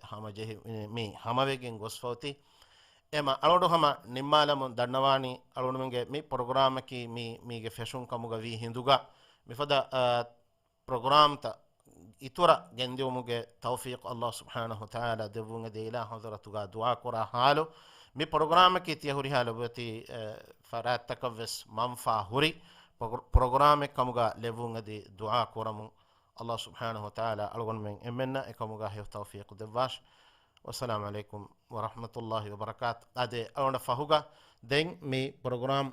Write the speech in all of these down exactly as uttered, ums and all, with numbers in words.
ހަމަޖެހި، މި ހަމަވެގެން ގޮސްފައޮތީ. އެމަ އަޅުގަނޑު ހަމަ ނިންމާލަމުން ދަންނަވާނީ، އަޅުގަނޑުމެންގެ މި ޕްރޮގްރާމަކީ މީ، މީގެ ފެށުން ކަމުގަ ވީ ހިނދުގަ، މިފަދަ، އާ، ޕްރޮގްރާމްތައް އިތުރަށް ގެންދިއުމުގެ ތައުފީޤު ﷲ ސުބްޙާނަހޫ ވަތަޢާލާ ދެއްވުން އެދޭ އިލާހު ޙަޟްރަތުގަ ދުޢާ ކުރާ ޙާލު، މި ޕްރޮގްރާމަކީ ތިޔަ ހުރިހާ ލޮބުވެތި، އެ، ފަރާތްތަކަށްވެސް މަންފާ ހުރި ޕްރޮގް-، ޕްރޮގްރާމެއް ކަމުގަ ލެއްވުން އެދި ދުޢާ ކުރަމުން. ﷲ ސުބްޙާނަހޫ ވަތަޢާލާ އަޅުގަނޑުމެން އެންމެންނަށް އެކަމުގަ ހެޔޮ ތައުފީޤު ދެއްވާށި. ވައްސަލާމު ޢަލައިކުމް ވަރަޙްމަތުﷲ ވަބަރަކާތު. އާދެ، އަޅުގަނޑަށް ފަހުގަ ދެން މި ޕްރޮގްރާމް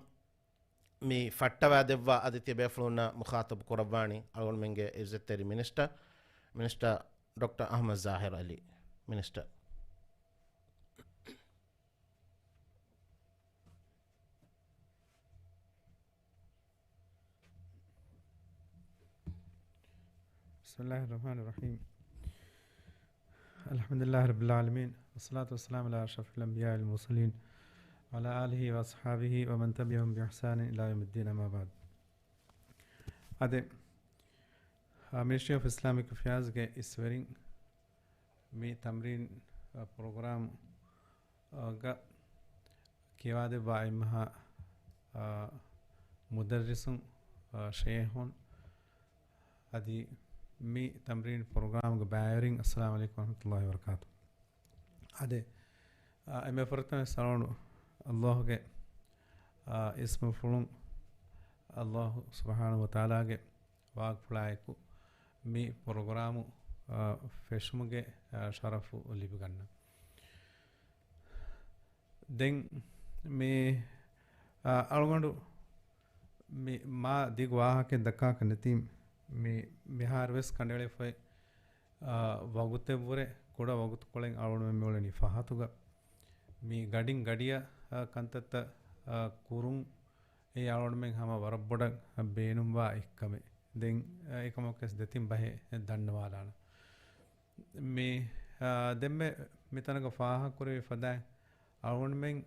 މި ފައްޓަވާ ދެއްވާ އަދި ތިޔަބޭފުޅުންނާ މުޚާޠަބު ކުރައްވާނީ އަޅުގަނޑުމެންގެ އިއްޒަތްތެރި މިނިސްޓަރ، މިނިސްޓަރ ޑޮކްޓަރ އަޙްމަދު ޒާހިރު ޢަލީ. މިނިސްޓަރ. بسم الله الرحمن الرحيم. الحمد لله رب العالمين، والصلاة والسلام على أشرف الأنبياء والمرسلين، وعلى آله وأصحابه ومن تبعهم بإحسان إلى يوم الدين، أما بعد. އާދެ، އާ، މިނިސްޓްރީ އޮފް އިސްލާމިކް އެފެއާޒްގެ އިސްވެރިން މި ތަމްރީން، އާ، ޕްރޮގްރާމް، އާ، ގަ ކިޔަވާދެއްވާ އެންމެހާ، އާ، މުދައްރިސުން، އާ، ޝޭހުން، އަދި މި ތަމްރީން ޕްރޮގްރާމްގެ ބައިވެރިން، އައްސަލާމު ޢަލައިކުމް ވަރަޙްމަތުﷲ ވަބަރަކާތު. އާދެ، އާ، އެންމެ ފުރަތަމަ ސަލާމް އައްލާހުގެ، އާ، އިސްމުފުޅުން، އައްލާހު ސުބްޙާނަހޫ ވަތަޢާލާގެ ވާގުފުޅާއެކު މި ޕްރޮގްރާމު، އާ، ފެށުމުގެ، އާ، ޝަރަފު ލިބިގަންނަ. ދެން މި، އާ، އަޅުގަނޑު މި މާ ދިގު ވާހަކައެއް ދައްކާކަށް ނެތީ، މި މިހާރު ވެސް ކަނޑައެޅިފައި، އާ، ވަގުތެއްވުރެ ކުޑަ ވަގުތުކޮޅެއް އަޅުގަނޑުމެން މިއުޅެނީ ފަހަތުގަ. މި ގަޑިން ގަޑިއަށް، އާ، ކަންތައްތައް، އާ، ކުރުން އެ އަޅުގަނޑުމެން ހަމަ ވަރަށް ބޮޑަށް ބޭނުންވާ އެއްކަމެއް. ދެން، އާ، އެކަމަކުވެސް ދެތިން ބަހެއް ދަންނަވާލާނަން. މި، އާ، ދެންމެ މިތަނުގަ ފާހަގަކުރެވި ފަދައިން އަޅުގަނޑުމެން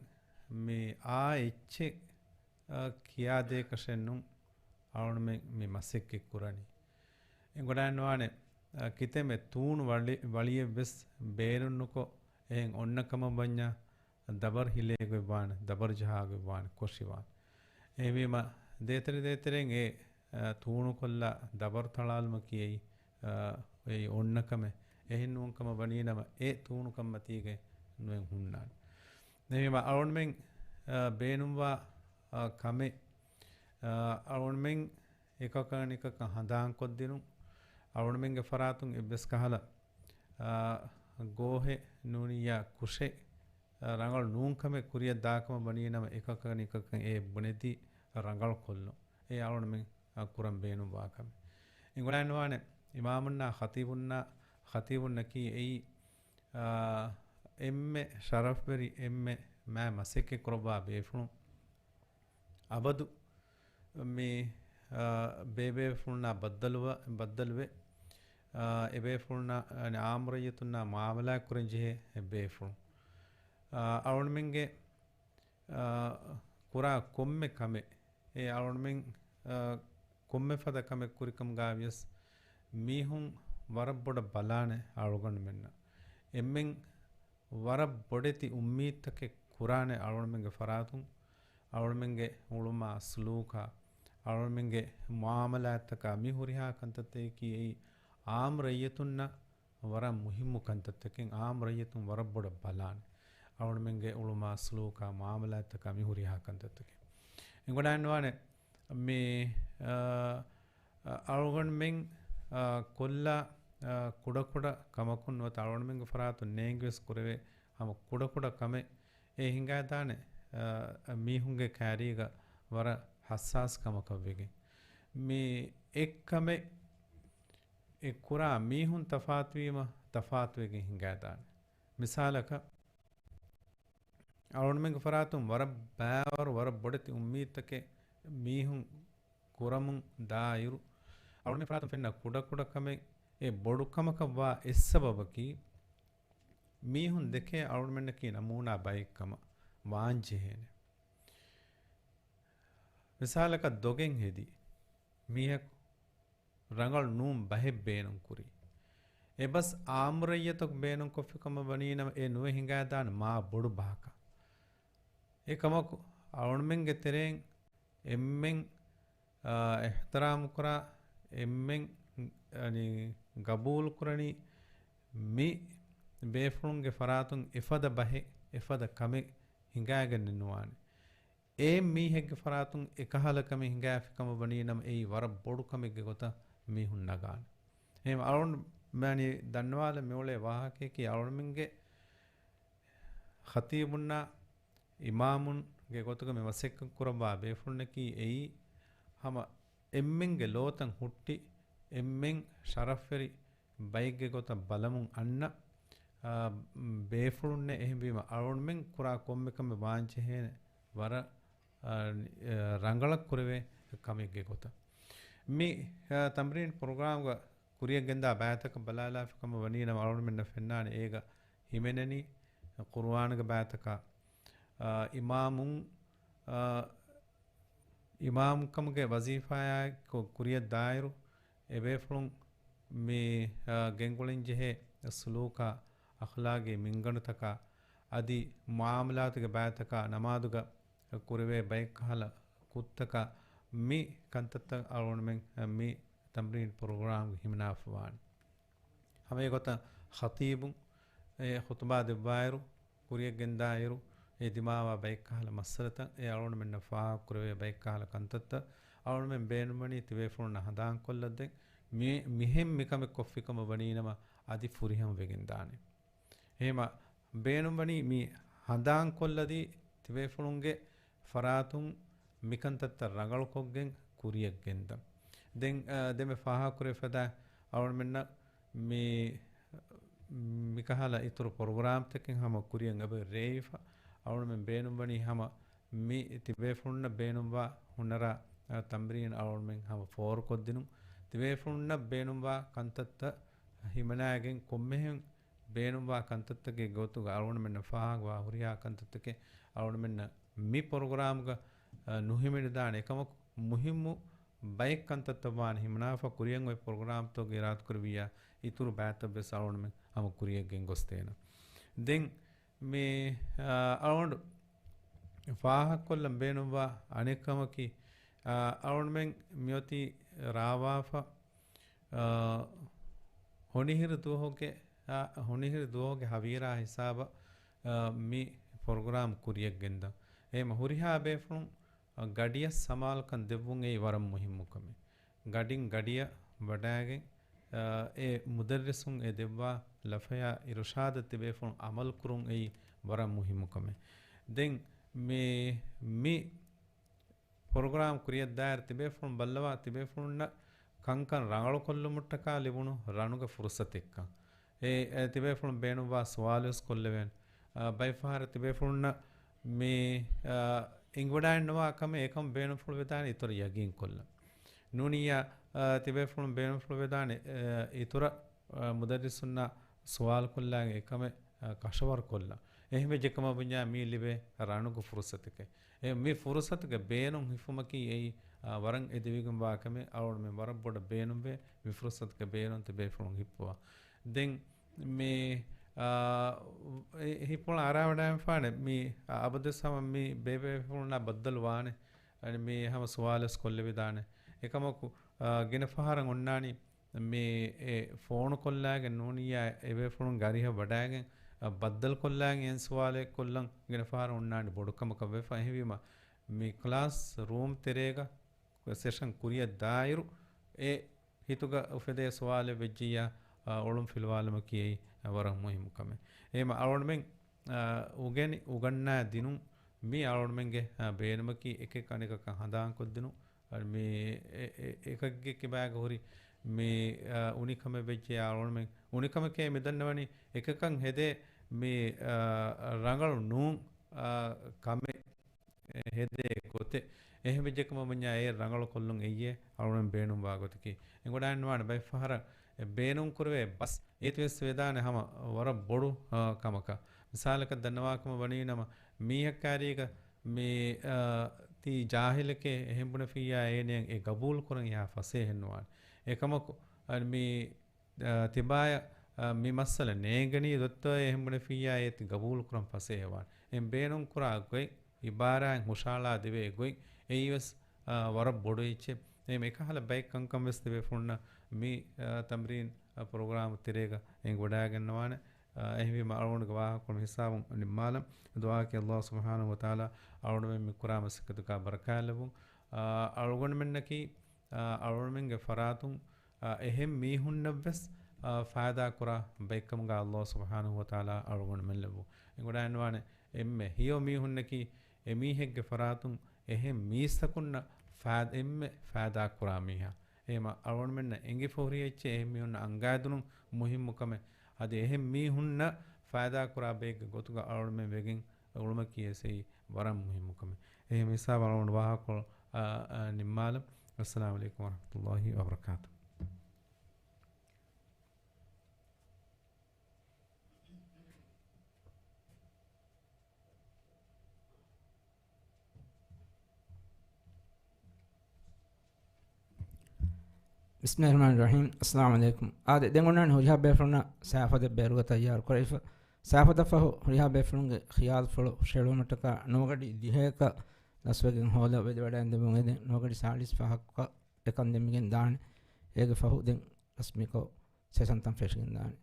މި އާ އެއްޗެއް، އާ، ކިޔާދޭކަށެއްނު އަޅުގަނޑުމެން މި މަސައްކަތް ކުރަނީ. އެނގޮޑާންވާނެ، އާ، ކިތަންމެ ތޫނު ވަޅި-، ވަޅިއެއްވެސް ބޭނުންނުކޮށް އެހެން އޮންނަ ކަމަށް ވަންޏާ، ދަބަރު ހިލޭގޮތްވާނެ، ދަބަރު ޖަހާގޮތްވާނެ، ކޮށިވާނެ. އެހެންވީމަ، ދޭތެރެ ދޭތެރެން އެ، އަ، ތޫނުކޮށްލާ ދަބަރު ތަޅާލުމަކީ އެއީ، އަ، އެއީ އޮންނަ ކަމެއް. އެހެން ނޫން ކަމަށް ވަނީނަމަ، އެ ތޫނުކަންމަތީގައި ނުއެއް ހުންނާނެ. އެހެންވީމަ، އަޅުގަނޑުމެން، އަ، ބޭނުންވާ، އަ، ކަމެއް، އަ، އަޅުގަނޑުމެން އެކަކަށް އަނެކަކަށް ހަނދާންކޮށްދިނުން، އަޅުގަނޑުމެންގެ ފަރާތުން އެއްވެސް ކަހަލަ، އާ، ގޯހެއް ނޫނިއްޔާ ކުށެއް، އާ، ރަނގަޅު ނޫންކަމެއް ކުރިއަށް ދާކަމަށް ވަނީނަމަ އެކަކަށް އަނެކަކަށް އެ ބުނެދީ ރަނގަޅުކޮށްލުން. އެ އަޅުގަނޑުމެން، އާ، ކުރަން ބޭނުންވާ ކަމެއް. އެނގޮޑާންވާނެ އިމާމުންނާ ޚަތީބުންނާ، ޚަތީބުންނަކީ އެއީ، އާ، އެންމެ ޝަރަފްވެރި އެންމެ މާތް މަސައްކަތް ކުރައްވާ ބޭފުޅުން. އަބަދު މި، އާ، ބޭބޭފުޅުންނާ ބައްދަލުވ-، ބައްދަލުވެ، އާ، އެބޭފުޅުންނާ، އާ، އާންމު ރައްޔިތުންނާ މުއާމަލާތް ކުރަން ޖެހޭ ބޭފުޅުން. އާ، އަޅުގަނޑުމެންގެ، އާ، ކުރާ ކޮންމެ ކަމެއް، އެ އަޅުގަނޑުމެން، އާ، ކޮންމެ ފަދަ ކަމެއް ކުރިކަމުގައިވިޔަސް މީހުން ވަރަށް ބޮޑަށް ބަލާނެ އަޅުގަނޑުމެންނަށް. އެންމެން ވަރަށް ބޮޑެތި އުއްމީދުތަކެއް ކުރާނެ އަޅުގަނޑުމެންގެ ފަރާތުން، އަޅުގަނޑުމެންގެ އުޅުމާ ސުލޫކާ، އަޅުގަނޑުމެންގެ މުއާމަލާތްތަކާ މި ހުރިހާ ކަންތައްތަކަކީ އެއީ އާއްމު ރައްޔިތުންނަށް ވަރަށް މުހިއްމު ކަންތައްތަކެއް، އާއްމު ރައްޔިތުން ވަރަށް ބޮޑަށް ބަލާނެ. އަޅުގަނޑުމެންގެ އުޅުމާ ސުލޫކާ މުއާމަލާތްތަކާ މި ހުރިހާ ކަންތައްތަކެއް. އެނގޮޑާންވާނެ މި، އާ، އަޅުގަނޑުމެން، އާ، ކޮށްލާ، އާ، ކުޑަކުޑަ ކަމަކުން ނުވަތަ އަޅުގަނޑުމެންގެ ފަރާތުން ނޭނގިވެސް ކުރެވޭ ހަމަ ކުޑަކުޑަ ކަމެއް އެ ހިނގާދާނެ، އާ، މީހުންގެ ކައިރީގަ ވަރަށް ހައްސާސް ކަމަކަށްވެގެން. މި އެއްކަމެއް އެ ކުރާ މީހުން ތަފާތުވީމަ ތަފާތުވެގެން ހިނގާދާނެ. މިސާލަކަށް، އަޅުގަނޑުމެންގެ ފަރާތުން ވަރަށް ބައިވަރު، ވަރަށް ބޮޑެތި އުއްމީދުތަކެއް މީހުން ކުރަމުން ދާއިރު، އަޅުގަނޑުމެން ފަރާތުން ފެންނަ ކުޑަކުޑަ ކަމެއް އެ ބޮޑު ކަމަކަށް ވާ އެއް ސަބަބަކީ، މީހުން ދެކޭ އަޅުގަނޑުމެންނަކީ ނަމޫނާ ބައެއް ކަމަށް ވާންޖެހޭނެ. މިސާލަކަށް ދޮގެއް ހެދި މީހަކު ރަނގަޅު ނޫން ބަހެއް ބޭނުން ކުރީ. އެބަސް އާއްމު ރައްޔަތަކު ބޭނުންކޮށްފި ކަމަށް ވަނީ ނަމަ، އެ ނުވެ ހިނގާދާނެ މާ ބޮޑު ބަހަކަށް. އެކަމަކު، އަޅުންމެންގެ ތެރެއިން އެންމެން، އާ، އިޙްތިރާމުކުރާ، އެންމެން، އަނި، ގަބޫލުކުރަނީ މި ބޭފުޅުންގެ ފަރާތުން އެފަދަ ބަހެއް، އެފަދަ ކަމެއް ހިނގާގެންނެއް ނުވާނެ. އެ މީހެއްގެ ފަރާތުން އެކަހަލަ ކަމެއް ހިނގާފި ކަމަށް ވަނީ ނަމަ، އެއީ ވަރަށް ބޮޑު ކަމެއްގެ ގޮތަށް މީހުން ނަގާނެ. އެހެން އަޅުން މާނީ ދަންނަވާލަން މިއުޅޭ ވާހަކަޔަކީ، އަޅުންމެންގެ ޚަތީބުންނާ އިމާމުންގެ ގޮތުގަ މި މަސައްކަތް ކުރައްވާ ބޭފުޅުންނަކީ އެއީ، ހަމަ އެންމެންގެ ލޯތައް ހުއްޓި، އެންމެން ޝަރަފްވެރި ބައެއްގެ ގޮތަށް ބަލަމުން އަންނަ، އާ، ބޭފުޅުންނެއް. އެހެންވީމަ، އަޅުންމެން ކުރާ ކޮންމެ ކަމެއް ވާންޖެހޭނެ ވަރަށް، އާ، ރަނގަޅަށް ކުރެވޭ ކަމެއްގެ ގޮތަށް. މި، އާ، ތަމްރީން ޕްރޮގްރާމްގަ ކުރިޔަށް ގެންދާ ބައިތަކަށް ބަލާލާފި ކަމަށް ވަނީ ނަމަ، އަޅުންމެންނަށް ފެންނާނެ އޭގަ ހިމެނެނީ ޤުރުއާނުގެ ބައިތަކާ، އާ، އިމާމުން، އާ، އިމާމުކަމުގެ ވަޒީފާއާއެކު ކުރިޔަށް ދާއިރު، އެބޭފުޅުން މި، އާ، ގެންގުޅެންޖެހޭ ސުލޫކާ، އަޚްލާގީ މިންގަނޑުތަކާ، އަދި މުއާމަލާތުގެ ބައިތަކާ، ނަމާދުގަ ކުރެވޭ ބައެއްކަހަލަ ކުށްތަކާ، މި ކަންތައްތައް އަޅުގަނޑުމެން މި ތަމްރީން ޕްރޮގްރާމްގަ ހިމަނާފަވާނެ. ހަމައެގޮތަށް ޚަތީބުން އެ ޚުތުބާ ދެއްވާއިރު، ކުރިޔަށް ގެންދާއިރު، އެ ދިމާވާ ބައެއްކަހަލަ މައްސަލަތައް، އެ އަޅުގަނޑުމެންނަށް ފާހަގަކުރެވޭ ބައެއްކަހަލަ ކަންތައްތައް، އަޅުގަނޑުމެން ބޭނުންވަނީ ތިބޭފުޅުންނަށް ހަނދާންކޮށްލައްދެން، މި-، މިހެން މިކަމެއް ކޮށްފިކަމަށް ވަނީނަމަ، އަދި ފުރިހަމަވެގެންދާނެ. އެހެމަ ބޭނުންވަނީ މި ހަނދާންކޮށްލަދީ ތިބޭފުޅުންގެ ފަރާތުން މިކަންތައްތައް ރަނގަޅުކޮށްގެން ކުރިޔަށްގެންދަން. ދެން، އަ، ދެމެ ފާހަގަކުރެ ފަދަ އަޅުމެންނަށް މި، މިކަހަލަ އިތުރު ޕްރޮގްރާމްތަކެއް ހަމަ ކުރިޔަށް އެބަ ރޭވިފަ. އަޅުމެން ބޭނުންވަނީ ހަމަ މި ތިބޭފުޅުންނަށް ބޭނުންވާ ހުނަރާ، އަ، ތަމްރީން އަޅުމެން ހަމަ ފޯރުކޮށްދިނުން. ތިބޭފުޅުންނަށް ބޭނުންވާ ކަންތައްތައް ހިމަނާގެން ކޮންމެހެން ބޭނުންވާ ކަންތައްތަކެއް ގޮތުގަ އަޅުގަނޑުމެންނަށް ފާހަގަވާ ހުރިހާ ކަންތައްތަކެއް އަޅުގަނޑުމެންނަށް މި ޕްރޮގްރާމްގަ، އަ، ނުހިމެނިދާނެ. އެކަމަކު މުހިއްމު ބައެއް ކަންތައްތައް ވާނެ ހިމަނާފަ ކުރިޔަށް އޮތް ޕްރޮގްރާމްތަކުގެ އިރާދަކުރެއްވިއްޔާ އިތުރު ބައިތައް ވެސް އަޅުގަނޑުމެން ހަމަ ކުރިޔަށް ގެންގޮސްދޭނަން. ދެން މި، އަ، އަޅުގަނޑު ފާހަގަކޮށްލަން ބޭނުންވާ އަނެއް ކަމަކީ، އަ، އަޅުގަނޑުމެން މިއޮތީ ރާވާފަ އާ، ހޮނިހިރު ދުވަހުގެ، އާ، ހޮނިހިރު ދުވަހުގެ ހަވީރާ ހިސާބަށް، އާ، މި ޕްރޮގްރާމް ކުރިޔަށްގެންދަން. އެހެމަ ހުރިހާ ބޭފުޅުން، އާ، ގަޑިއަށް ސަމާލުކަން ދެއްވުން އެއީ ވަރަށް މުހިއްމު ކަމެއް. ގަޑިން ގަޑިއަށް ވަޑާގެން، އާ، އެ މުދައްރިސުން އެ ދެއްވާ ލަފަޔާ އިރުޝާދަށް ތިބޭފުޅުން އަމަލުކުރުން އެއީ ވަރަށް މުހިއްމު ކަމެއް. ދެން މި، މި ޕްރޮގްރާމް ކުރިޔަށްދާއިރު ތިބޭފުޅުން ބައްލަވާ ތިބޭފުޅުންނަށް ކަންކަން ރަނގަޅުކޮށްލުމަށްޓަކާ ލިބުނު ރަނުގެ ފުރުސަތެއްކަން. އެ، އެ ތިބޭފުޅުން ބޭނުންވާ ސުވާލުވެސް ކޮށްލެވޭނެ. އާ، ބައެއްފަހަރަށް ތިބޭފުޅުންނަށް މި، އާ، އެނގިވަޑާއެއްނުވާ ކަމެއް އެކަމަށް ބޭނުންފުޅުވެދާނެ އިތުރަށް ޔަގީންކޮށްލަން. ނޫނިއްޔާ، އާ، ތިބޭފުޅުން ބޭނުންފުޅުވެދާނެ، އާ، އިތުރަށް، އާ، މުދައްރިސުންނާ ސުވާލުކޮށްލާގެން އެކަމެއް، އާ، ކަށަވަރުކޮށްލަން. އެހެންވެއްޖެކަމަށް ބުންޏާ މީ ލިބޭ ރަނުގެ ފުރުސަތެކޭ. އެ މި ފުރުސަތުގެ ބޭނުން ހިފުމަކީ އެއީ، އާ، ވަރަށް އެދެވިގެން ވާ ކަމެއް. އަޅުގަނޑުމެން ވަރަށް ބޮޑަށް ބޭނުންވޭ މި ފުރުސަތުގެ ބޭނުން ތިބޭފުޅުން ހިއްޕުވާ. ދެން މި، އާ، އެ ހިއްޕުޅަ އަރާވަޑައިފާނެ މި، އާ، އަބަދުވެސް ހަމަ މި ބޭބޭފުޅުންނާ ބައްދަލު ވާނެ. އަނެ މި ހަމަ ސުވާލުވެސް ކޮށްލެވިދާނެ. އެކަމަކު، އާ، ގިނަ ފަހަރަށް އޮންނާނީ މި އެ ފޯނު ކޮށްލާގެން ނޫނިއްޔާ އެބޭފުޅުންގެ އަރިހަށް ވަޑާގެން، އަ، ބައްދަލު ކޮށްލާގެން އެން ސުވާލެއް ކޮށްލަން ގިނަ ފަހަރަށް އޮންނާނެ ބޮޑު ކަމަކަށް ވެފަ. އެހެންވީމަ، މި ކްލާސް ރޫމް ތެރޭގަ ސެޝަން ކުރިޔަށް ދާއިރު، އެ ހިތުގަ އުފެދޭ ސުވާލެއް ވެއްޖިއްޔާ، އަ، އޮޅުން ފިލުވާލުމަކީ އެއީ، އަ، ވަރަށް މުހިއްމު ކަމެއް. އެހެމަ އަޅުގަނޑުމެން، އަ، އުގެނި އުގަންނާ ދިނުން މީ އަޅުގަނޑުމެންގެ، އަ، ބޭނުމަކީ އެކެއް އަނެކަކަށް ހަނދާންކޮށްދިނުން. އަ، މި އެ-، އެ-، އެކަކުގެ ކިބާގަ ހުރި މި، އަ، އުނިކަމެއް ވެއްޖެ އަޅުގަނޑުމެން އުނިކަމެކޭ މިދަންނަވަނީ އެކަކަށް ހެދޭ މި، އަ، ރަނގަޅު ނޫން، އަ، ކަމެއް ހެދޭ ގޮތެއް. އެހެންވެއްޖެކަމަށް ބުންޏާ އެ ރަނގަޅުކޮށްލުން އެއްޔޭ އަޅުގަނޑުމެން ބޭނުންވާ ގޮތަކީ. އެނގިވަޑައިންނަވާނެ ބައެއްފަހަރަށް އެ ބޭނުންކުރެވޭ ބަސް އޭތިވެސް ވެދާނެ ހަމަ ވަރަށް ބޮޑު، އަ، ކަމަކަށް. މިސާލަކަށް ދަންނަވާކަމަށް ވަނީ ނަމަ މީހަކާރީގަ މި، އަ، ތީ ޖާހިލެކޭ އެހެން ބުނެފިއްޔާ އޭނައަށް އެ ގަބޫލުކުރަން އެހާ ފަސޭހައެއްނުވާނެ. އެކަމަކު، އަ، މި، އަ، ތިބާޔަށް އާ، މި މައްސަލަ ނޭނގަނީ ދޮއްތަ އެހެން ބުނެފިއްޔާ އޭތި ގަބޫލު ކުރަން ފަސޭހަވާނެ. އެހެން ބޭނުން ކުރާ ގޮތް، އިބާރާތް ހުށަހަޅާ ދެވޭ ގޮތް، އެއީވެސް، އާ، ވަރަށް ބޮޑު އެއްޗެއް. އެހެން އެކަހަލަ ބައެއް ކަންކަން ވެސް ދެބޭފުޅުންނަށް މި، އާ، ތަމްރީން، އާ، ޕްރޮގްރާމް ތެރޭގަ އެނގިވަޑައިގަންނަވާނެ. އާ، އެހެންވީމަ އަޅުގަނޑުގެ ވާހަކަކޮޅު ހިސާބުން ނިންމާލަން. ދުޢާއަކީ ﷲ ސުބްޙާނަހޫ ވަތަޢާލާ އަޅުގަނޑުމެން މި ކުރާ މަސައްކަތުގަ ބަރަކާތް ލެއްވުން. އާ، އަޅުގަނޑުމެންނަކީ، އާ، އަޅުގަނޑުމެންގެ ފަރާތުން، އާ، އެހެން މީހުންނަށްވެސް، އާ، ފައިދާ ކުރާ ބައެއްކަމުގަ ﷲ ސުބްޙާނަހޫ ވަތަޢާލާ އަޅުގަނޑުމެން ލެއްވުން. އެނގިވަޑައިގަންނަވާނެ އެންމެ ހެޔޮ މީހުންނަކީ އެމީހެއްގެ ފަރާތުން އެހެން މީސްތަކުންނަށް ފާ-، އެންމެ ފައިދާ ކުރާ މީހާ. އެހެމަ އަޅުގަނޑުމެންނަށް އެނގިފަހުރި އެއްޗެއް އެހެން މީހުންނަށް އަންގައިދިނުން މުހިއްމު ކަމެއް. އަދި އެހެން މީހުންނަށް ފައިދާ ކުރާ ބައެއްގެ ގޮތުގަ އަޅުގަނޑުމެން ވެގެން އުޅުމަކީ އެސެއީ ވަރަށް މުހިއްމު ކަމެއް. އެހެން ހިސާބަށް އަޅުގަނޑު ވާހަކަކޮޅު، އާ، އާ، ނިންމާލަން. އައްސަލާމު ޢަލައިކުމް ވަރަޙްމަތުﷲ ވަބަރަކާތުހު. ބިސްމިﷲިއްރަޙްމާނިއްރަޙީމް. އައްސަލާމު ޢަލައިކުމް. އާދެ، ދެން އޮންނާނީ ހުރިހާ ބޭފުޅުންނަށް ސައިފަތެއް ބޭރުގަ ތައްޔާރު ކުރެވިފަ. ސައިފަތަށް ފަހު ހުރިހާ ބޭފުޅުންގެ ޚިޔާލުފުޅު ހުށައެޅުވުމަށްޓަކާ ނުވަގަޑި ދިހަޔަކަށް ލަސްވެގެން ހޯލަށް ވެދެވަޑައިގެންދެމުން އެދެން ނުވަގަޑި ސާޅީސް ފަހަކަށް އެކަން ދެމިގެން ދާނެ. އޭގެ ފަހު ދެން ރަސްމީކޮށް ސެޝަންތައް ފެށިގެން ދާނެ.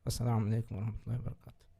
އައްސަލާމު ޢަލައިކުމް ވަރަޙްމަތުﷲި ވަބަރަކާތުހު.